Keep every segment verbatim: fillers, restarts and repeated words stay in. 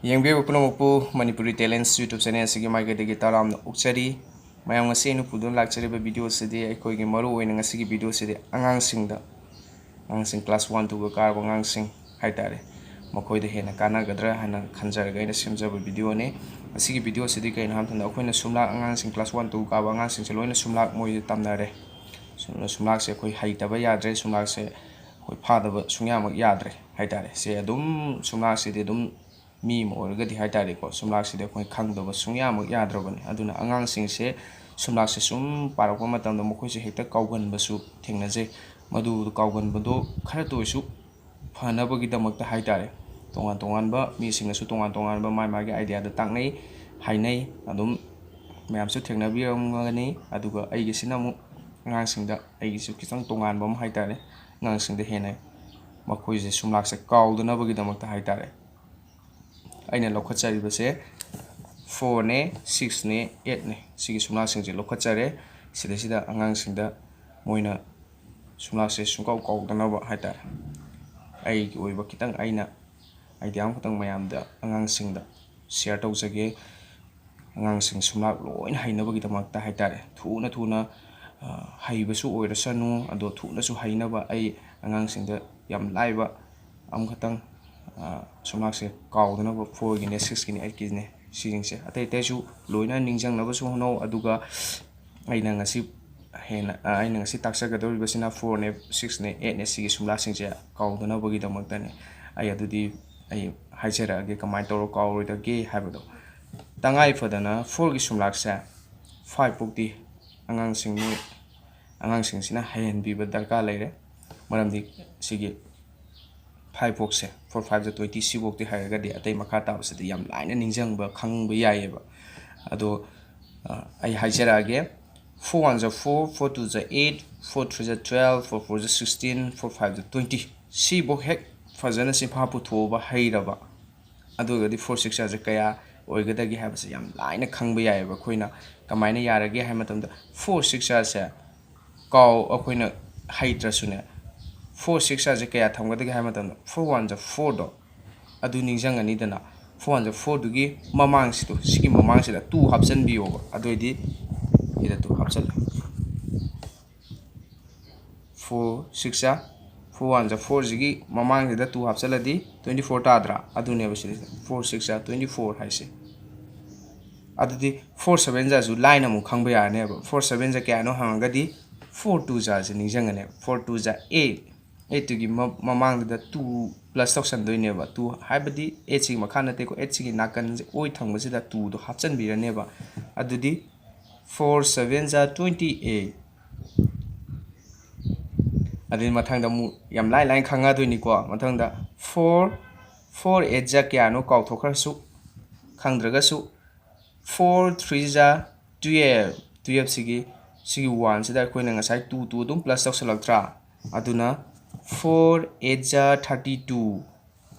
ꯌꯦꯡꯕꯤꯔꯤꯕ ꯄꯨꯝꯅꯃꯛꯄꯨ Manipuri talents YouTube ꯆꯦꯅꯦꯜꯁꯤꯒꯤ ꯃꯥꯏꯀꯩꯗꯒꯤ ꯇꯔꯥꯝꯅ ꯑꯣꯛꯆꯔꯤ꯫ ꯃꯌꯥꯝ, ꯉꯁꯤ ꯑꯩꯅ ꯄꯨꯗꯨꯅ ꯂꯥꯛꯆꯔꯤꯕ ꯚꯤꯗꯤꯑꯣꯁꯤꯗꯤ, ꯑꯩꯈꯣꯏꯒꯤ ꯃꯔꯨ ꯑꯣꯏꯅ ꯉꯁꯤꯒꯤ ꯚꯤꯗꯤꯑꯣꯁꯤꯗꯤ ꯑꯉꯥꯡꯁꯤꯡꯗ, ꯑꯉꯥꯡꯁꯤꯡ class one twoꯒ ꯀꯥꯔꯕ ꯑꯉꯥꯡꯁꯤꯡ ꯍꯥꯏꯇꯥꯔꯦ, ꯃꯈꯣꯏꯗ ꯍꯦꯟꯅ ꯀꯥꯟꯅꯒꯗ꯭ꯔꯥ ꯍꯥꯏꯅ ꯈꯟꯖꯔꯒ ꯑꯩꯅ ꯁꯦꯝꯖꯕ ꯚꯤꯗꯤꯑꯣꯅꯤ꯫ ꯉꯁꯤꯒꯤ ꯚꯤꯗꯤꯑꯣꯁꯤꯗꯤ ꯀꯩꯅꯣ ꯍꯥꯏꯕ ꯃꯇꯝꯗ, ꯑꯩꯈꯣꯏꯅ ꯁꯨꯝꯂꯥꯛ, ꯑꯉꯥꯡꯁꯤꯡ class one two ꯀꯥꯕ ꯑꯉꯥꯡꯁꯤꯡꯁꯦ ꯂꯣꯏꯅ ꯁꯨꯝꯂꯥꯛ ꯃꯣꯏꯗ ꯇꯝꯅꯔꯦ꯫ ꯁꯨꯝ-, ꯁꯨꯝꯂꯥꯛꯁꯦ ꯑꯩꯈꯣꯏ ꯍꯩꯇꯕ ꯌꯥꯗ꯭ꯔꯦ, ꯁꯨꯝꯂꯥꯛꯁꯦ ꯑꯩꯈꯣꯏ ꯐꯥꯗꯕ ꯁꯨꯡꯌꯥꯃꯛ ꯌꯥꯗ꯭ꯔꯦ ꯍꯥꯏꯇꯥꯔꯦ꯫ ꯁꯦ ꯑꯗꯨꯝ ꯁꯨꯝꯂꯥꯛꯁꯤꯗꯤ ꯑꯗꯨꯝ ꯃꯤ ꯑꯃ ꯑꯣꯏꯔꯒꯗꯤ ꯍꯥꯏꯇꯥꯔꯦꯀꯣ, ꯁꯨꯝꯂꯥꯛꯁꯤꯗꯤ ꯑꯩꯈꯣꯏ ꯈꯪꯗꯕ ꯁꯨꯡꯌꯥꯃꯛ ꯌꯥꯗ꯭ꯔꯕꯅꯤ꯫ ꯑꯗꯨꯅ ꯑꯉꯥꯡꯁꯤꯡꯁꯦ ꯁꯨꯝꯂꯥꯛꯁꯦ ꯁꯨꯝ ꯄꯥꯔꯛꯄ ꯃꯇꯝꯗ ꯃꯈꯣꯏꯁꯦ ꯍꯦꯛꯇ ꯀꯥꯎꯒꯟꯕꯁꯨ ꯊꯦꯡꯅꯖꯩ꯫ ꯃꯗꯨ ꯀꯥꯎꯒꯟꯕꯗꯨ ꯈꯔꯇ ꯑꯣꯏꯁꯨ ꯐꯅꯕꯒꯤꯗꯃꯛꯇ ꯍꯥꯏꯇꯥꯔꯦ, ꯇꯣꯉꯥꯟ ꯇꯣꯉꯥꯟꯕ ꯃꯤꯁꯤꯡꯅꯁꯨ ꯇꯣꯉꯥꯟ ꯇꯣꯉꯥꯟꯕ ꯃꯥꯏ ꯃꯥꯒꯤ ꯑꯥꯏꯗꯤꯌꯥꯗ ꯇꯥꯛꯅꯩ, ꯍꯥꯏꯅꯩ꯫ ꯑꯗꯨꯝ ꯃꯌꯥꯝꯁꯨ ꯊꯦꯡꯅꯕꯤꯔꯝꯒꯅꯤ꯫ ꯑꯗꯨꯒ ꯑꯩꯒꯤꯁꯤꯅ ꯑꯃꯨꯛ ꯑꯉꯥꯡꯁꯤꯡꯗ, ꯑꯩꯒꯤꯁꯨ ꯈꯤꯇꯪ ꯇꯣꯉꯥꯟꯕ ꯑꯃ ꯍꯥꯏꯇꯥꯔꯦ, ꯑꯉꯥꯡꯁꯤꯡꯗ ꯍꯦꯟꯅ ꯃꯈꯣꯏꯁꯦ ꯁꯨꯝꯂꯥꯛꯁꯦ ꯀꯥꯎꯗꯅꯕꯒꯤꯗꯃꯛꯇ ꯍꯥꯏꯇꯥꯔꯦ, ꯑꯩꯅ ꯂꯧꯈꯠꯆꯔꯤꯕꯁꯦ fourꯅꯦ, sixꯅꯦ, eightꯅꯦ꯫ ꯁꯤꯒꯤ ꯁꯨꯝꯂꯥꯛꯁꯤꯡꯁꯦ ꯂꯧꯈꯠꯆꯔꯦ꯫ ꯁꯤꯗꯩꯁꯤꯗ ꯑꯉꯥꯡꯁꯤꯡꯗ ꯃꯣꯏꯅ ꯁꯨꯝꯂꯥꯛꯁꯦ ꯁꯨꯡꯀꯥꯎ ꯀꯥꯎꯗꯅꯕ ꯍꯥꯏꯇꯥꯔꯦ, ꯑꯩꯒꯤ ꯑꯣꯏꯕ ꯈꯤꯇꯪ ꯑꯩꯅ ꯑꯥꯏꯗꯤꯌꯥ ꯑꯃꯈꯛꯇꯪ ꯃꯌꯥꯝꯗ, ꯑꯉꯥꯡꯁꯤꯡꯗ ꯁꯤꯌꯔ ꯇꯧꯖꯒꯦ꯫ ꯑꯉꯥꯡꯁꯤꯡ ꯁꯨꯝꯂꯥꯛ ꯂꯣꯏꯅ ꯍꯩꯅꯕꯒꯤꯗꯃꯛꯇ ꯍꯥꯏꯇꯥꯔꯦ, ꯊꯨꯅ ꯊꯨꯅ, ꯑ, ꯍꯩꯕꯁꯨ ꯑꯣꯏꯔꯁꯅꯨ, ꯑꯗꯣ ꯊꯨꯅꯁꯨ ꯍꯩꯅꯕ ꯑꯩ ꯑꯉꯥꯡꯁꯤꯡꯗ ꯌꯥꯝ ꯂꯥꯏꯕ ꯑꯃꯈꯛꯇꯪ, ꯑ, ꯁꯨꯝꯂꯥꯛꯁꯦ ꯀꯥꯎꯗꯅꯕ fourꯒꯤꯅꯦ, sixꯀꯤꯅꯦ, eightꯀꯤꯅꯦ, ꯁꯤꯁꯤꯡꯁꯦ ꯑꯇꯩ ꯑꯇꯩꯁꯨ ꯂꯣꯏꯅ ꯅꯤꯡꯁꯤꯡꯅꯕꯁꯨ ꯍꯣꯠꯅꯧ꯫ ꯑꯗꯨꯒ ꯑꯩꯅ ꯉꯁꯤ ꯍꯦꯟꯅ, ꯑ, ꯑꯩꯅ ꯉꯁꯤ ꯇꯥꯛꯆꯒꯗꯧꯔꯤꯕꯁꯤꯅ fourꯅꯦ, sixꯅꯦ, eightꯅꯦ, ꯁꯤꯒꯤ ꯁꯨꯝꯂꯥꯛꯁꯤꯡꯁꯦ ꯀꯥꯎꯗꯅꯕꯒꯤꯗꯃꯛꯇꯅꯦ꯫ ꯑꯩ ꯑꯗꯨꯗꯤ ꯑꯩ ꯍꯥꯏꯖꯔꯛꯑꯒꯦ ꯀꯃꯥꯏꯅ ꯇꯧꯔ ꯀꯥꯎꯔꯣꯏꯗꯒꯦ ꯍꯥꯏꯕꯗꯣ꯫ ꯇꯉꯥꯏ ꯐꯗꯅ fourꯒꯤ ꯁꯨꯝꯂꯥꯛꯁꯦ five ꯐꯥꯎꯗꯤ ꯑꯉꯥꯡꯁꯤꯡ ꯃꯣꯏ, ꯑꯉꯥꯡꯁꯤꯡꯁꯤꯅ ꯍꯩꯍꯟꯕꯤꯕ ꯗꯔꯀꯥꯔ ꯂꯩꯔꯦ꯫ ꯃꯔꯝꯗꯤ ꯁꯤꯒꯤ five ꯐꯥꯎꯁꯦ, four five ꯖ twenty, ꯁꯤꯐꯥꯎꯗꯤ ꯍꯩꯔꯒꯗꯤ ꯑꯇꯩ ꯃꯈꯥ ꯇꯥꯕꯁꯤꯗꯤ ꯌꯥꯝ ꯂꯥꯏꯅ ꯅꯤꯡꯁꯤꯡꯕ, ꯈꯪꯕ ꯌꯥꯏꯌꯦꯕ꯫ ꯑꯗꯣ, ꯑ, ꯑꯩ ꯍꯥꯏꯖꯔꯛꯑꯒꯦ, four one ꯖ four, four two ꯖ eight, four three ꯖ twelve, four four ꯖ sixteen, four five ꯖ twenty꯫ ꯁꯤꯐꯥꯎ ꯍꯦꯛ ꯐꯖꯅ ꯆꯤꯟꯐꯥ ꯄꯨꯊꯣꯛꯑꯕ, ꯍꯩꯔꯕ, ꯑꯗꯨ ꯑꯣꯏꯔꯒꯗꯤ four six ꯖ ꯀꯌꯥ ꯑꯣꯏꯒꯗꯒꯦ ꯍꯥꯏꯕꯁꯦ ꯌꯥꯝ ꯂꯥꯏꯅ ꯈꯪꯕ ꯌꯥꯏꯌꯦꯕ꯫ ꯑꯩꯈꯣꯏꯅ ꯀꯃꯥꯏꯅ ꯌꯥꯔꯒꯦ ꯍꯥꯏꯕ ꯃꯇꯝꯗ, four six ꯖꯁꯦ ꯀꯥꯎ-, ꯑꯩꯈꯣꯏꯅ ꯍꯩꯇ꯭ꯔꯁꯨꯅꯦ, four six ꯖꯁꯦ ꯀꯌꯥ ꯊꯝꯒꯗꯒꯦ ꯍꯥꯏꯕ ꯃꯇꯝꯗ, four one ꯖ fourꯗꯣ ꯑꯗꯨ ꯅꯤꯡꯁꯤꯡꯉꯅꯤꯗꯅ, four one ꯖ fourꯗꯨꯒꯤ ꯃꯃꯥꯡꯁꯤꯗꯣ, ꯁꯤꯒꯤ ꯃꯃꯥꯡꯁꯤꯗ two ꯍꯥꯞꯆꯤꯟꯕꯤꯌꯣꯕ꯫ ꯑꯗꯨꯑꯣꯏꯗꯤ ꯁꯤꯗ two ꯍꯥꯞꯆꯤꯜꯂꯦ꯫ Four six ꯖ, four one ꯖ fourꯁꯤꯒꯤ ꯃꯃꯥꯡꯁꯤꯗ two ꯍꯥꯞꯆꯤꯜꯂꯗꯤ twenty four ꯇꯥꯗ꯭ꯔꯥ? ꯑꯗꯨꯅꯦꯕ ꯁꯤꯗ four six ꯖ twenty four ꯍꯥꯏꯁꯦ꯫ ꯑꯗꯨꯗꯤ four seven ꯖꯁꯨ line ꯑꯃꯨꯛ ꯈꯪꯕ ꯌꯥꯔꯅꯦꯕ꯫ Four seven ꯖ ꯀꯌꯥꯅꯣ ꯍꯪꯉꯒꯗꯤ four two ꯖꯁꯦ ꯅꯤꯡꯁꯤꯡꯒꯅꯦꯕ꯫ Four two ꯖ eight, eightꯇꯨꯒꯤ ꯃ-, ꯃꯃꯥꯡꯗꯨꯗ two plus ꯇꯧꯁꯟꯗꯣꯏꯅꯦꯕ꯫ Two ꯍꯥꯏꯕꯗꯤ eightꯁꯤꯒꯤ ꯃꯈꯥ ꯅꯠꯇꯦꯀꯣ, eightꯁꯤꯒꯤ ꯅꯥꯀꯟꯁꯦ ꯑꯣꯏ ꯊꯪꯕꯁꯤꯗ twoꯗꯣ ꯍꯥꯞꯆꯤꯟꯕꯤꯔꯅꯦꯕ꯫ ꯑꯗꯨꯗꯤ four seven ꯖ twenty eight꯫ ꯑꯗꯨꯗꯤ ꯃꯊꯪꯗ ꯑꯃꯨꯛ ꯌꯥꯝ ꯂꯥꯏ ꯂꯥꯏꯅ ꯈꯪꯉꯗꯣꯏꯅꯤꯀꯣ꯫ ꯃꯊꯪꯗ four, four eight ꯖ ꯀꯌꯥꯅꯣ ꯀꯥꯎꯊꯣꯛꯈ꯭ꯔꯁꯨ, ꯈꯪꯗ꯭ꯔꯒꯁꯨ, four three ꯖ twelve, twelveꯁꯤꯒꯤ, ꯁꯤꯒꯤ oneꯁꯤꯗ ꯑꯩꯈꯣꯏꯅ ꯉꯁꯥꯏ two, two ꯑꯗꯨꯝ plus ꯇꯧꯁꯜꯂꯛꯇ꯭ꯔꯥ? ꯑꯗꯨꯅ four eight ꯖ thirty two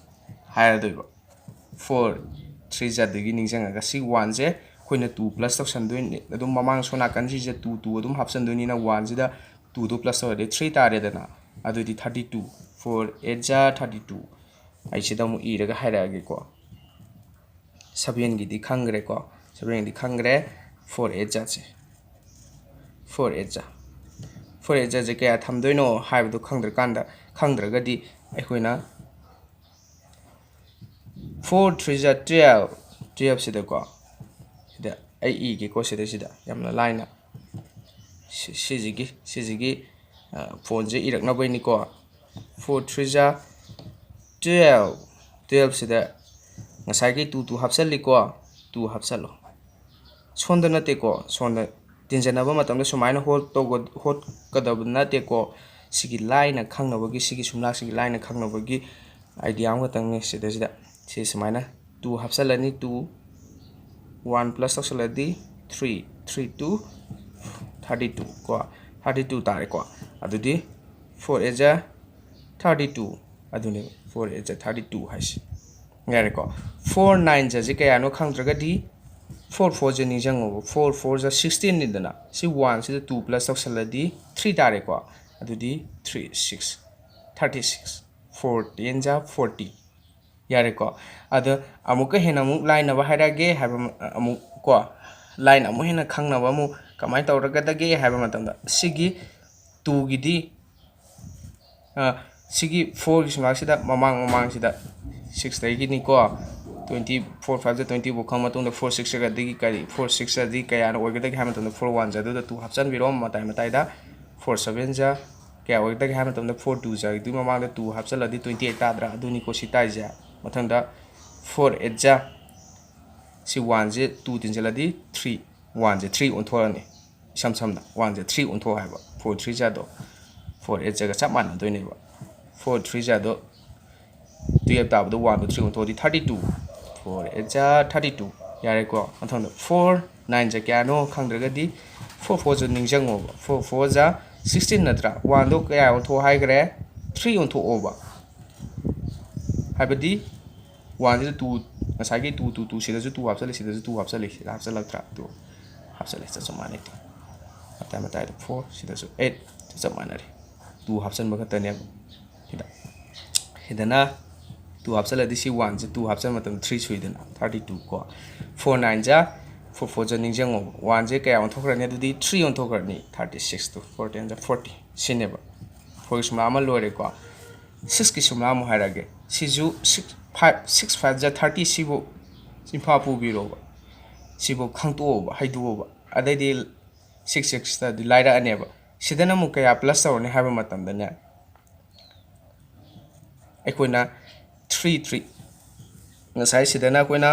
ꯍꯥꯏꯔꯗꯣꯏꯕ꯫ Four three ꯖꯗꯒꯤ ꯅꯤꯡꯁꯤꯡꯉꯒ ꯁꯤ oneꯁꯦ ꯑꯩꯈꯣꯏꯅ two plus ꯇꯧꯁꯟꯗꯣꯏꯅꯤ꯫ ꯑꯗꯨꯝ ꯃꯃꯥꯡ ꯁꯣꯝ ꯅꯥꯀꯟꯁꯤꯁꯦ two, two ꯑꯗꯨꯝ ꯍꯥꯞꯆꯟꯗꯣꯏꯅꯤꯅ oneꯁꯤꯗ twoꯗꯣ plus ꯇꯧꯔꯗꯤ three ꯇꯥꯔꯦꯗꯅ꯫ ꯑꯗꯨꯗꯤ thirty two, four eight ꯖ thirty two꯫ ꯑꯩ ꯁꯤꯗ ꯑꯃꯨꯛ ꯏꯔꯒ ꯍꯥꯏꯔꯛꯑꯒꯦꯀꯣ꯫ Sevenꯒꯤꯗꯤ ꯈꯪꯈ꯭ꯔꯦꯀꯣ, sevenꯒꯤꯗꯤ ꯈꯪꯈ꯭ꯔꯦ꯫ Four eight ꯖꯁꯦ, four eight ꯖ, four eight ꯖꯁꯦ ꯀꯌꯥ ꯊꯝꯗꯣꯏꯅꯣ ꯍꯥꯏꯕꯗꯨ ꯈꯪꯗ꯭ꯔꯀꯥꯟꯗ, ꯈꯪꯗ꯭ꯔꯒꯗꯤ ꯑꯩꯈꯣꯏꯅ four three ꯖ twelve, twelveꯁꯤꯗꯀꯣ, ꯁꯤꯗ ꯑꯩ ꯏꯒꯦꯀꯣ, ꯁꯤꯗꯩꯁꯤꯗ ꯌꯥꯝꯅ ꯂꯥꯏꯅ ꯁꯤ-, ꯁꯤꯁꯤꯒꯤ, ꯁꯤꯁꯤꯒꯤ, ꯑ, phoneꯁꯦ ꯏꯔꯛꯅꯕꯩꯅꯤꯀꯣ꯫ Four three ꯖ twelve, twelveꯁꯤꯗ ꯉꯁꯥꯏꯒꯤ two, two ꯍꯥꯞꯆꯜꯂꯤꯀꯣ, two ꯍꯥꯞꯆꯜꯂꯣ꯫ ꯁꯣꯝꯗ ꯅꯠꯇꯦꯀꯣ, ꯁꯣꯝꯗ ꯇꯤꯟꯖꯟꯅꯕ ꯃꯇꯝꯗ ꯁꯨꯃꯥꯏꯅ ꯍꯣꯠ-, ꯇꯧꯒ-, ꯍꯣꯠꯀꯗꯕ ꯅꯠꯇꯦꯀꯣ꯫ ꯁꯤꯒꯤ ꯂꯥꯏꯅ ꯈꯪꯅꯕꯒꯤ, ꯁꯤꯒꯤ ꯁꯨꯝꯂꯥꯛꯁꯤꯒꯤ ꯂꯥꯏꯅ ꯈꯪꯅꯕꯒꯤ idea ꯑꯃꯈꯛꯇꯪꯅꯤ ꯁꯤꯗꯩꯁꯤꯗ꯫ ꯁꯤ ꯁꯨꯃꯥꯏꯅ two ꯍꯥꯞꯆꯜꯂꯅꯤ, two, one plus ꯇꯧꯁꯜꯂꯗꯤ three, three two thirty two ꯀꯣ, thirty two ꯇꯥꯔꯦꯀꯣ꯫ ꯑꯗꯨꯗꯤ four eight ꯖ thirty two, ꯑꯗꯨꯅꯦꯕ four eight ꯖ thirty two ꯍꯥꯏꯁꯦ꯫ ꯌꯥꯔꯦꯀꯣ꯫ Four nine ꯖꯁꯦ ꯀꯌꯥꯅꯣ ꯈꯪꯗ꯭ꯔꯒꯗꯤ four four ꯖ ꯅꯤꯡꯁꯤꯡꯉꯣꯕ꯫ Four four ꯖ sixteenꯅꯤꯗꯅ, ꯁꯤ oneꯁꯤꯗ two plus ꯇꯧꯁꯜꯂꯗꯤ three ꯇꯥꯔꯦꯀꯣ꯫ ꯑꯗꯨꯗꯤ three six, thirty six, four ten ꯖ forty꯫ ꯌꯥꯔꯦꯀꯣ꯫ ꯑꯗꯣ ꯑꯃꯨꯛꯀ ꯍꯦꯟꯅ ꯑꯃꯨꯛ ꯂꯥꯏꯅꯕ ꯍꯥꯏꯔꯛꯑꯒꯦ ꯍꯥꯏꯕ ꯑꯃ-, ꯑꯃꯨꯛ ꯀꯣ, ꯂꯥꯏꯟ ꯑꯃꯨꯛ ꯍꯦꯟꯅ ꯈꯪꯅꯕ ꯑꯃꯨꯛ ꯀꯃꯥꯏꯅ ꯇꯧꯔꯒꯗꯒꯦ ꯍꯥꯏꯕ ꯃꯇꯝꯗ, ꯁꯤꯒꯤ ꯇꯨꯒꯤꯗꯤ, ꯑ, ꯁꯤꯒꯤ ꯐꯣꯔꯒꯤ ꯁꯨꯃꯥꯡꯁꯤꯗ, ꯃꯃꯥꯡ ꯃꯃꯥꯡꯁꯤꯗ ꯁꯤꯛꯁꯇꯒꯤꯅꯤꯀꯣ, ꯇ꯭ꯋꯦꯟꯇꯤ ꯐꯣꯔ ꯐꯥꯏꯚꯇ ꯇ꯭ꯋꯦꯟꯇꯤ ꯐꯥꯎ ꯈꯪ ꯃꯇꯨꯡꯗ, ꯐꯣꯔ ꯁꯤꯛꯁꯇꯒꯗꯤ ꯀꯔꯤ, ꯐꯣꯔ ꯁꯤꯛꯁꯇꯗꯤ ꯀꯌꯥꯅ ꯑꯣꯏꯒꯗꯒꯦ ꯍꯥꯏꯕ ꯃꯇꯝꯗ, ꯐꯣꯔ ꯋꯥꯟꯁꯦ ꯑꯗꯨꯗ ꯇꯨ ꯍꯥꯞꯆꯤꯟꯕꯤꯔꯣ ꯃꯇꯥꯏ ꯃꯇꯥꯏꯗ꯫ ꯐꯣꯔ ꯁꯚꯦꯟꯁꯦ ꯀꯌꯥ ꯑꯣꯏꯒꯗꯒꯦ ꯍꯥꯏꯕ ꯃꯇꯝꯗ, ꯐꯣꯔ ꯇꯨꯁꯦ ꯑꯗꯨꯒꯤ ꯃꯃꯥꯡꯗ ꯇꯨ ꯍꯥꯞꯆꯤꯜꯂꯗꯤ ꯇ꯭ꯋꯦꯟꯇꯤ ꯑꯩꯠ ꯇꯥꯗ꯭ꯔꯥ? ꯑꯗꯨꯅꯤꯀꯣ ꯁꯤ ꯇꯥꯏꯁꯦ꯫ ꯃꯊꯪꯗ ꯐꯣꯔ ꯑꯩꯠꯁꯦ, ꯁꯤ ꯋꯥꯟꯁꯦ ꯇꯨ ꯇꯤꯟꯁꯤꯜꯂꯗꯤ ꯊ꯭ꯔꯤ, ꯋꯥꯟꯁꯦ ꯊ꯭ꯔꯤ ꯑꯣꯟꯊꯣꯔꯛꯑꯅꯤ꯫ ꯏꯁꯝ ꯁꯝꯅ ꯋꯥꯟꯁꯦ ꯊ꯭ꯔꯤ ꯑꯣꯟꯊꯣꯛ ꯍꯥꯏꯕ, ꯐꯣꯔ ꯊ꯭ꯔꯤꯁꯦ ꯑꯗꯣ, ꯐꯣꯔ ꯑꯩꯠꯁꯦꯒ ꯆꯞ ꯃꯥꯟꯅꯗꯣꯏꯅꯦꯕ꯫ ꯐꯣꯔ ꯊ꯭ꯔꯤꯁꯦ ꯑꯗꯣ, ꯇꯨꯌꯦꯜꯞ ꯇꯥꯕꯗ ꯋꯥꯟꯗꯣ ꯊ꯭ꯔꯤ ꯑꯣꯟꯊꯣꯛꯑꯗꯤ ꯊꯥꯔꯇꯤ ꯇꯨ, ꯐꯣꯔ ꯑꯩꯠꯁꯦ ꯊꯥꯔꯇꯤ ꯇꯨ꯫ ꯌꯥꯔꯦꯀꯣ꯫ ꯃꯊꯪꯗ ꯐꯣꯔ ꯅꯥꯏꯟꯁꯦ ꯀꯌꯥꯅꯣ ꯈꯪꯗ꯭ꯔꯒꯗꯤ, ꯐꯣꯔ ꯐꯣꯔꯁꯦ ꯅꯤꯡꯁꯤꯡꯉꯣꯕ꯫ ꯐꯣꯔ ꯐꯣꯔꯁꯦ ꯁꯤꯛꯁꯇꯤꯟ ꯅꯠꯇ꯭ꯔꯥ? ꯋꯥꯟꯗꯣ ꯀꯌꯥ ꯑꯣꯟꯊꯣꯛꯑꯣ ꯍꯥꯏꯈ꯭ꯔꯦ? ꯊ꯭ꯔꯤ ꯑꯣꯟꯊꯣꯛꯑꯣꯕ꯫ ꯍꯥꯏꯕꯗꯤ ꯋꯥꯟꯁꯤꯗ ꯇꯨ, ꯉꯁꯥꯏꯒꯤ ꯇꯨ, ꯇꯨ, ꯇꯨ, ꯁꯤꯗꯁꯨ ꯇꯨ ꯍꯥꯞꯆꯜꯂꯤ, ꯁꯤꯗꯁꯨ ꯇꯨ ꯍꯍꯥꯞꯆꯜꯂꯤ, ꯁꯤꯗ ꯍꯥꯞꯆꯜꯂꯛꯇ꯭ꯔꯥ? ꯇꯨ ꯍꯥꯞꯆꯜꯂꯦ, ꯆꯞ ꯆꯞ ꯃꯥꯟꯅꯩ꯫ ꯇꯨ ꯃꯇꯥꯏ ꯃꯇꯥꯏꯗ ꯐꯣꯔ, ꯁꯤꯗꯁꯨ ꯑꯩꯠ, ꯆꯞ ꯃꯥꯟꯅꯔꯦ꯫ ꯇꯨ ꯍꯥꯞꯆꯟꯕ ꯈꯛꯇꯅꯦꯕ ꯁꯤꯗ꯫ ꯁꯤꯗꯅ ꯇꯨ ꯍꯥꯞꯆꯜꯂꯗꯤ ꯁꯤ ꯋꯥꯟꯁꯦ ꯇꯨ ꯍꯥꯞꯆꯟꯕ ꯃꯇꯝꯗ ꯊ꯭ꯔꯤ ꯁꯨꯏꯗꯅ, ꯊꯥꯔꯇꯤ ꯇꯨ ꯀꯣ꯫ ꯐꯣꯔ ꯅꯥꯏꯟꯁꯦ, ꯐꯣꯔ ꯐꯣꯔꯁꯦ ꯅꯤꯡꯁꯤꯡꯉꯣꯕ, ꯋꯥꯟꯁꯦ ꯀꯌꯥ ꯑꯣꯟꯊꯣꯛꯈ꯭ꯔꯅꯤ? ꯑꯗꯨꯗꯤ ꯊ꯭ꯔꯤ ꯑꯣꯟꯊꯣꯛꯈ꯭ꯔꯅꯤ꯫ ꯊꯥꯔꯇꯤ ꯁꯤꯛꯁ ꯇꯨ, ꯐꯣꯔ ꯇꯦꯟꯁꯦ ꯐꯣꯔꯇꯤ꯫ ꯁꯤꯅꯦꯕ꯫ ꯐꯣꯔꯒꯤ ꯁꯨꯝꯂꯥ ꯑꯃ ꯂꯣꯏꯔꯦꯀꯣ꯫ ꯁꯤꯛꯁꯀꯤ ꯁꯨꯝꯂꯥ ꯑꯃꯨꯛ ꯍꯥꯏꯔꯛꯑꯒꯦ꯫ ꯁꯤꯁꯨ ꯁꯤꯛꯁ ꯐꯥꯏꯚ, ꯁꯤꯛꯁ ꯐꯥꯏꯚꯁꯦ ꯊꯥꯔꯇꯤ, ꯁꯤꯕꯨ ꯆꯤꯟꯐꯥ ꯄꯨꯕꯤꯔꯣꯕ꯫ ꯁꯤꯕꯨ ꯈꯪꯇꯣꯛꯑꯣꯕ, ꯍꯩꯗꯣꯛꯑꯣꯕ꯫ ꯑꯗꯩꯗꯤ ꯁꯤꯛꯁ ꯁꯤꯛꯁꯇꯗꯤ ꯂꯥꯏꯔꯛꯑꯅꯦꯕ꯫ ꯁꯤꯗꯅ ꯑꯃꯨꯛ ꯀꯌꯥ ꯄ꯭ꯂꯁ ꯇꯧꯔꯅꯤ ꯍꯥꯏꯕ ꯃꯇꯝꯗꯅꯦ, ꯑꯩꯈꯣꯏꯅ ꯊ꯭ꯔꯤ ꯊ꯭ꯔꯤ, ꯉꯁꯥꯏ ꯁꯤꯗꯅ ꯑꯩꯈꯣꯏꯅ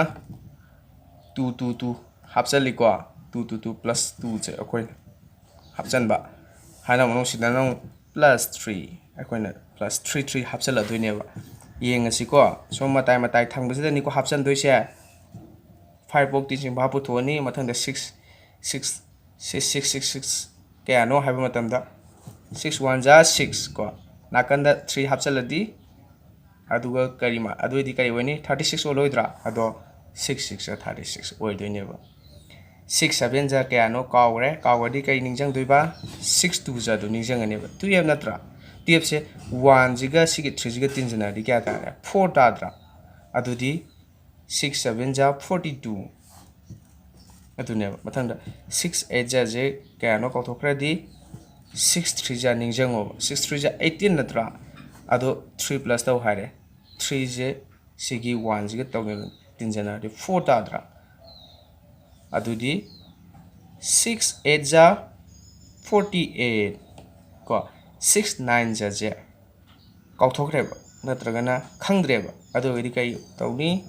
ꯇꯨ ꯇꯨ ꯇꯨ ꯍꯥꯞꯆꯜꯂꯤꯀꯣ, ꯇꯨ ꯇꯨ ꯇꯨ ꯄ꯭ꯂꯁ ꯇꯨꯁꯦ ꯑꯩꯈꯣꯏꯅ ꯍꯥꯞꯆꯟꯕ꯫ ꯍꯥꯏꯅ ꯑꯃꯨꯛ ꯁꯤꯗꯅ ꯑꯃꯨꯛ ꯄ꯭ꯂꯁ ꯊ꯭ꯔꯤ, ꯑꯩꯈꯣꯏꯅ ꯄ꯭ꯂꯁ ꯊ꯭ꯔꯤ ꯊ꯭ꯔꯤ ꯍꯥꯞꯆꯜꯂꯗꯣꯏꯅꯦꯕ꯫ ꯌꯦꯡꯉꯁꯤꯀꯣ, ꯁꯣꯝ ꯃꯇꯥꯏ ꯃꯇꯥꯏ ꯊꯪꯕꯁꯤꯗꯅꯤꯀꯣ ꯍꯥꯞꯆꯟꯗꯣꯏꯁꯦ꯫ ꯐꯥꯏꯚ ꯐꯥꯎ ꯇꯤꯟ ꯆꯤꯡꯕ ꯍꯥꯞꯄꯨꯊꯣꯛꯑꯅꯤ꯫ ꯃꯊꯪꯗ six, six, six, six, six, six ꯀꯌꯥꯅꯣ ꯍꯥꯏꯕ ꯃꯇꯝꯗ, ꯁꯤꯛꯁ ꯋꯥꯟ ꯖꯥ ꯁꯤꯛꯁ ꯀꯣ, ꯅꯥꯀꯟꯗ ꯊ꯭ꯔꯤ ꯍꯥꯞꯆꯜꯂꯗꯤ, ꯑꯗꯨꯒ ꯀꯔꯤ ꯃꯥ-, ꯑꯗꯨꯑꯣꯏꯗꯤ ꯀꯔꯤ ꯑꯣꯏꯅꯤ? ꯊꯥꯔꯇꯤ ꯁꯤꯛꯁ ꯑꯣꯜꯂꯣꯏꯗ꯭ꯔꯥ? ꯑꯗꯣ ꯁꯤꯛꯁ ꯁꯤꯛꯁ ꯊꯥꯔꯇꯤ ꯁꯤꯛꯁ ꯑꯣꯏꯗꯣꯏꯅꯦꯕ꯫ ꯁꯤꯛꯁ ꯁꯚꯦꯟ ꯖꯥ ꯀꯌꯥꯅꯣ ꯀꯥꯎꯈ꯭ꯔꯦ꯫ ꯀꯥꯎꯈ꯭ꯔꯗꯤ ꯀꯔꯤ ꯅꯤꯡꯁꯤꯡꯗꯣꯏꯕ? ꯁꯤꯛꯁ ꯇꯨ ꯖꯥꯗꯣ ꯅꯤꯡꯁꯤꯡꯒꯅꯦꯕ꯫ ꯇꯨꯌꯦꯜꯞ ꯅꯠꯇ꯭ꯔꯥ? ꯇꯨꯌꯦꯜꯞꯁꯦ ꯋꯥꯟꯁꯤꯒ ꯁꯤꯒꯤ ꯊ꯭ꯔꯤꯁꯤꯒ ꯇꯤꯟꯁꯤꯟꯅꯔꯗꯤ ꯀꯌꯥ ꯇꯥꯔꯦ? ꯐꯣꯔ ꯇꯥꯗ꯭ꯔꯥ? ꯑꯗꯨꯗꯤ six seven ꯖꯥ forty two꯫ ꯑꯗꯨꯅꯦꯕ꯫ ꯃꯊꯪꯗ six eight ꯖꯥꯁꯦ ꯀꯌꯥꯅꯣ ꯀꯥꯎꯊꯣꯛꯈ꯭ꯔꯗꯤ, six three ꯖꯥ ꯅꯤꯡꯁꯤꯡꯉꯣꯕ꯫ Six three ꯖꯥ eighteen ꯅꯠꯇ꯭ꯔꯥ? ꯑꯗꯣ three plus ꯇꯧ ꯍꯥꯏꯔꯦ꯫ Threeꯁꯦ ꯁꯤꯒꯤ oneꯁꯤꯒ ꯇꯧꯅ ꯇꯤꯟꯖꯟꯅꯔꯗꯤ four ꯇꯥꯗ꯭ꯔꯥ? ꯑꯗꯨꯗꯤ six eight ꯖꯥ forty eight ꯀꯣ, six nine ꯖꯥꯁꯦ ꯀꯥꯎꯊꯣꯛꯈ꯭ꯔꯦꯕ, ꯅꯠꯇ꯭ꯔꯒꯅ ꯈꯪꯗ꯭ꯔꯦꯕ꯫ ꯑꯗꯨ ꯑꯣꯏꯔꯗꯤ ꯀꯩ ꯇꯧꯅꯤ?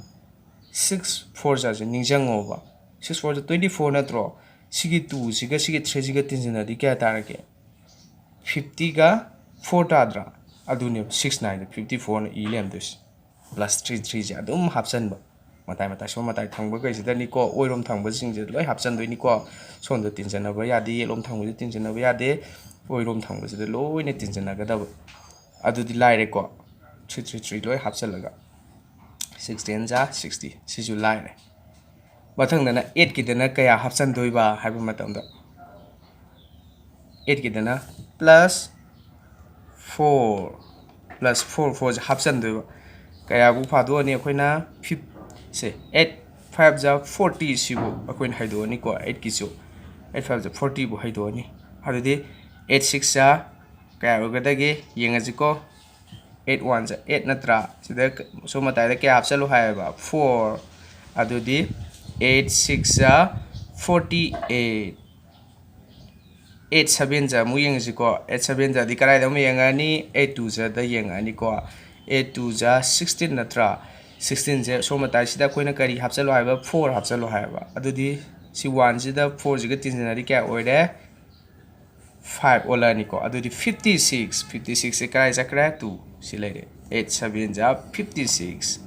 Six four ꯖꯥꯁꯦ ꯅꯤꯡꯁꯤꯡꯉꯣꯕ꯫ Six four ꯖꯥ twenty four ꯅꯠꯇ꯭ꯔꯣ? ꯁꯤꯒꯤ twoꯁꯤꯒ ꯁꯤꯒꯤ threeꯁꯤꯒ ꯇꯤꯟꯁꯤꯟꯅꯗꯤ ꯀꯌꯥ ꯇꯥꯔꯒꯦ? Fiftyꯒ four ꯇꯥꯗ꯭ꯔꯥ? ꯑꯗꯨꯅꯦꯕ six nineꯗ fifty fourꯅ E ꯂꯩꯔꯝꯗꯣꯏꯁꯦ꯫ Plus three threeꯁꯦ ꯑꯗꯨꯝ ꯍꯥꯞꯆꯟꯕ꯫ ꯃꯇꯥꯏ ꯃꯇꯥꯏ, ꯁꯣꯝ ꯃꯇꯥꯏ ꯊꯪꯕꯈꯩꯁꯤꯗꯅꯤꯀꯣ, ꯑꯣꯏꯔꯣꯝ ꯊꯪꯕꯁꯤꯡꯁꯦ ꯂꯣꯏ ꯍꯥꯞꯆꯟꯗꯣꯏꯅꯤꯀꯣ꯫ ꯁꯣꯝꯗ ꯇꯤꯟꯖꯟꯅꯕ ꯌꯥꯗꯦ, ꯌꯦꯠꯂꯣꯝ ꯊꯪꯕꯁꯤꯗ ꯇꯤꯟꯖꯟꯅꯕ ꯌꯥꯗꯦ, ꯑꯣꯏꯔꯣꯝ ꯊꯪꯕꯁꯤꯗ ꯂꯣꯏꯅ ꯇꯤꯟꯖꯟꯅꯒꯗꯕ꯫ ꯑꯗꯨꯗꯤ ꯂꯥꯏꯔꯦꯀꯣ, three three three ꯂꯣꯏ ꯍꯥꯞꯆꯜꯂꯒ꯫ Six ten ꯖꯥ sixty, ꯁꯤꯁꯨ ꯂꯥꯏꯔꯦ꯫ ꯃꯊꯪꯗꯅ eightꯀꯤꯗꯅ ꯀꯌꯥ ꯍꯥꯞꯆꯟꯗꯣꯏꯕ ꯍꯥꯏꯕ ꯃꯇꯝꯗ, eightꯀꯤꯗꯅ plus four plus four, fourꯁꯦ ꯍꯥꯞꯆꯟꯗꯣꯏꯕ꯫ ꯀꯌꯥꯕꯨ ꯐꯥꯗꯣꯛꯑꯅꯤ? ꯑꯩꯈꯣꯏꯅ fifth ꯁꯦ, eight five ꯖꯥ forty ꯁꯤꯕꯨ ꯑꯩꯈꯣꯏꯅ ꯍꯥꯏꯗꯣꯛꯑꯅꯤꯀꯣ, eightꯀꯤꯁꯨ eight five ꯖꯥ forty ꯕꯨ ꯍꯥꯏꯗꯣꯛꯑꯅꯤ꯫ ꯑꯗꯨꯗꯤ eight six ꯖꯥ ꯀꯌꯥ ꯑꯣꯏꯒꯗꯒꯦ ꯌꯦꯡꯉꯁꯤꯀꯣ꯫ Eight one ꯖꯥ eight ꯅꯠꯇ꯭ꯔꯥ? ꯁꯤꯗ ꯁꯣꯝ ꯃꯇꯥꯏꯗ ꯀꯌꯥ ꯍꯥꯞꯆꯜꯂꯨ ꯍꯥꯏꯌꯦꯕ? Four꯫ ꯑꯗꯨꯗꯤ eight six ꯖꯥ forty eight꯫ Eight seven ꯖꯥ ꯑꯃꯨꯛ ꯌꯦꯡꯉꯁꯤꯀꯣ꯫ Eight seven ꯖꯥꯗꯤ ꯀꯗꯥꯏꯗ ꯑꯃꯨꯛ ꯌꯦꯡꯉꯛꯑꯅꯤ? Eight two ꯖꯥꯗ ꯌꯦꯡꯉꯛꯑꯅꯤꯀꯣ꯫ Eight two ꯖꯥ sixteen ꯅꯠꯇ꯭ꯔꯥ? Sixteenꯁꯦ ꯁꯣꯝ ꯃꯇꯥꯏꯁꯤꯗ ꯑꯩꯈꯣꯏꯅ ꯀꯔꯤ ꯍꯥꯞꯆꯜꯂꯣ ꯍꯥꯏꯕ? Four ꯍꯥꯞꯆꯜꯂꯣ ꯍꯥꯏꯕ꯫ ꯑꯗꯨꯗꯤ ꯁꯤ oneꯁꯤꯗ fourꯁꯤꯒ ꯇꯤꯟꯁꯤꯟꯅꯔꯗꯤ ꯀꯌꯥ ꯑꯣꯏꯔꯦ? Five ꯑꯣꯜꯂꯛꯑꯅꯤꯀꯣ꯫ ꯑꯗꯨꯗꯤ fifty six, fifty sixꯁꯦ ꯀꯗꯥꯏ ꯆꯠꯈ꯭ꯔꯦ? Two꯫ ꯁꯤ ꯂꯩꯔꯦ꯫ Eight seven ꯖꯥ fifty six꯫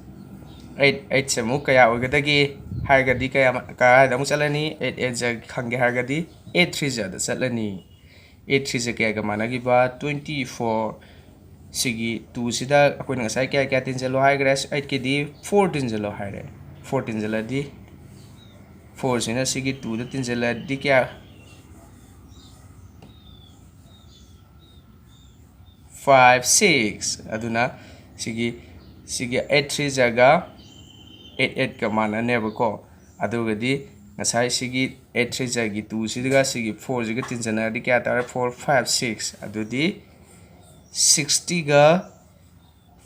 Eight eightꯁꯦ ꯑꯃꯨꯛ ꯀꯌꯥ ꯑꯣꯏꯒꯗꯒꯦ ꯍꯥꯏꯔꯒꯗꯤ ꯀꯌꯥ, ꯀꯗꯥꯏꯗ ꯑꯃꯨꯛ ꯆꯠꯂꯅꯤ? Eight eight ꯖꯥ ꯈꯪꯒꯦ ꯍꯥꯏꯔꯒꯗꯤ eight three ꯖꯥꯗ ꯆꯠꯂꯅꯤ꯫ Eight three ꯖꯥ ꯀꯌꯥꯒ ꯃꯥꯟꯅꯈꯤꯕ? Twenty four꯫ ꯁꯤꯒꯤ twoꯁꯤꯗ ꯑꯩꯈꯣꯏꯅ ꯉꯁꯥꯏ ꯀꯌꯥ ꯀꯌꯥ ꯇꯤꯟꯁꯤꯜꯂꯣ ꯍꯥꯏꯈ꯭ꯔꯦ? Eightꯀꯤꯗꯤ four ꯇꯤꯟꯁꯤꯜꯂꯣ ꯍꯥꯏꯔꯦ꯫ Four ꯇꯤꯟꯁꯤꯜꯂꯗꯤ, fourꯁꯤꯅ ꯁꯤꯒꯤ twoꯗ ꯇꯤꯟꯁꯤꯜꯂꯗꯤ ꯀꯌꯥ? Five six꯫ ꯑꯗꯨꯅ ꯁꯤꯒꯤ ꯁꯤꯒꯤ eight three ꯖꯥꯒ eight eight ꯀ ꯃꯥꯟꯅꯅꯦꯕꯀꯣ꯫ ꯑꯗꯨꯒꯗꯤ ꯉꯁꯥꯏ ꯁꯤꯒꯤ eight three ꯖꯥꯒꯤ two ꯁꯤꯒ ꯁꯤꯒꯤ four ꯁꯤꯒ ꯇꯤꯟꯖꯟꯅꯔꯗꯤ ꯀꯌꯥ ꯇꯥꯔꯦ? Four, five, six꯫ ꯑꯗꯨꯗꯤ sixty ꯒ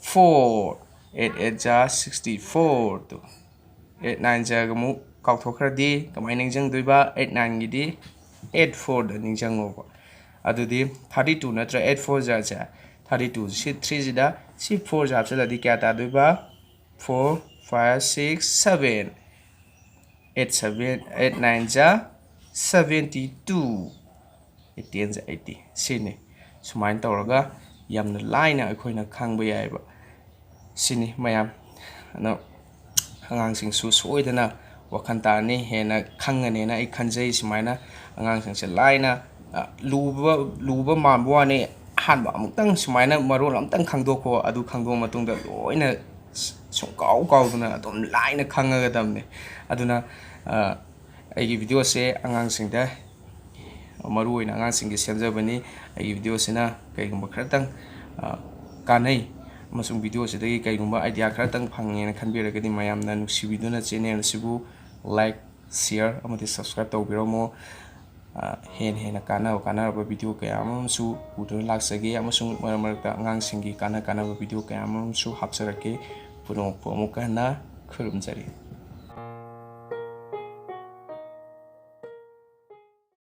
four, eight eight ꯖꯥ sixty four꯫ Two eight nine ꯖꯥꯒ ꯑꯃꯨꯛ ꯀꯥꯎꯊꯣꯛꯈ꯭ꯔꯗꯤ ꯀꯃꯥꯏꯅ ꯅꯤꯡꯁꯤꯡꯗꯣꯏꯕ? Eight nine ꯒꯤꯗꯤ eight four ꯗ ꯅꯤꯡꯁꯤꯡꯉꯣꯕ꯫ ꯑꯗꯨꯗꯤ thirty two ꯅꯠꯇ꯭ꯔ eight four ꯖꯥꯁꯦ? Thirty two ꯁꯤ three ꯁꯤꯗ ꯁꯤ four ꯁꯤ ꯍꯥꯞꯆꯤꯜꯂꯗꯤ ꯀꯌꯥ ꯇꯥꯗꯣꯏꯕ? Four, five, six, seven꯫ Eight seven, eight nine ꯖꯥ seventy two꯫ Eight ten ꯖꯥ eighty꯫ ꯁꯤꯅꯤ꯫ ꯁꯨꯃꯥꯏꯅ ꯇꯧꯔꯒ ꯌꯥꯝꯅ ꯂꯥꯏꯅ ꯑꯩꯈꯣꯏꯅ ꯈꯪꯕ ꯌꯥꯏꯑꯕ꯫ ꯁꯤꯅꯤ ꯃꯌꯥꯝ꯫ ꯑꯗꯣ ꯑꯉꯥꯡꯁꯤꯡꯁꯨ ꯁꯣꯏꯗꯅ ꯋꯥꯈꯜ ꯇꯥꯔꯅꯤ꯫ ꯍꯦꯟꯅ ꯈꯪꯒꯅꯦꯅ ꯑꯩ ꯈꯟꯖꯩ꯫ ꯁꯨꯃꯥꯏꯅ ꯑꯉꯥꯡꯁꯤꯡꯁꯦ ꯂꯥꯏꯅ, ꯑ, ꯂꯨꯕ, ꯂꯨꯕ ꯃꯥꯟꯕ ꯋꯥꯅꯤ꯫ ꯑꯍꯥꯟꯕ ꯑꯃꯨꯛꯇꯪ ꯁꯨꯃꯥꯏꯅ ꯃꯔꯣꯜ ꯑꯃꯨꯛꯇꯪ ꯈꯪꯗꯣꯛꯈꯣ꯫ ꯑꯗꯨ ꯈꯪꯗꯣꯛꯑ ꯃꯇꯨꯡꯗ ꯂꯣꯏꯅ ꯁꯨꯡꯀꯥꯎ ꯀꯥꯎꯗꯅ ꯑꯗꯨꯝ ꯂꯥꯏꯅ ꯈꯪꯉꯒꯗꯕꯅꯤ꯫ ꯑꯗꯨꯅ, ꯑ, ꯑꯩꯒꯤ videoꯁꯦ ꯑꯉꯥꯡꯁꯤꯡꯗ, ꯃꯔꯨꯑꯣꯏꯅ ꯑꯉꯥꯡꯁꯤꯡꯒꯤ ꯁꯦꯝꯖꯕꯅꯤ꯫ ꯑꯩꯒꯤ videoꯁꯤꯅ ꯀꯩꯒꯨꯝꯕ ꯈꯔꯇꯪ, ꯑ, ꯀꯥꯟꯅꯩ ꯑꯃꯁꯨꯡ videoꯁꯤꯗꯒꯤ ꯀꯩꯒꯨꯝꯕ idea ꯈꯔꯇꯪ ꯐꯪꯉꯦꯅ ꯈꯟꯕꯤꯔꯒꯗꯤ, ꯃꯌꯥꯝꯅ ꯅꯨꯡꯁꯤꯕꯤꯗꯨꯅ channel ꯑꯁꯤꯕꯨ like, share ꯑꯃꯗꯤ subscribe ꯇꯧꯕꯤꯔꯝꯃꯣ꯫ ꯑ, ꯍꯦꯟꯅ ꯍꯦꯟꯅ ꯀꯥꯟꯅꯕ, ꯀꯥꯟꯅꯔꯕ video ꯀꯌꯥ ꯑꯃꯁꯨ ꯄꯨꯗꯨꯅ ꯂꯥꯛꯆꯒꯦ, ꯑꯃꯁꯨꯡ ꯃꯔꯛ ꯃꯔꯛꯇ ꯑꯉꯥꯡꯁꯤꯡꯒꯤ ꯀꯥꯟꯅ ꯀꯥꯟꯅꯕ video ꯀꯌꯥ ꯑꯃꯁꯨ ꯍꯥꯞꯆꯔꯛꯀꯦ꯫ ꯄꯨꯝꯅꯃꯛꯄꯨ ꯑꯃꯨꯛꯀ ꯍꯟꯅ ꯈꯨꯔꯨꯝꯖꯔꯤ꯫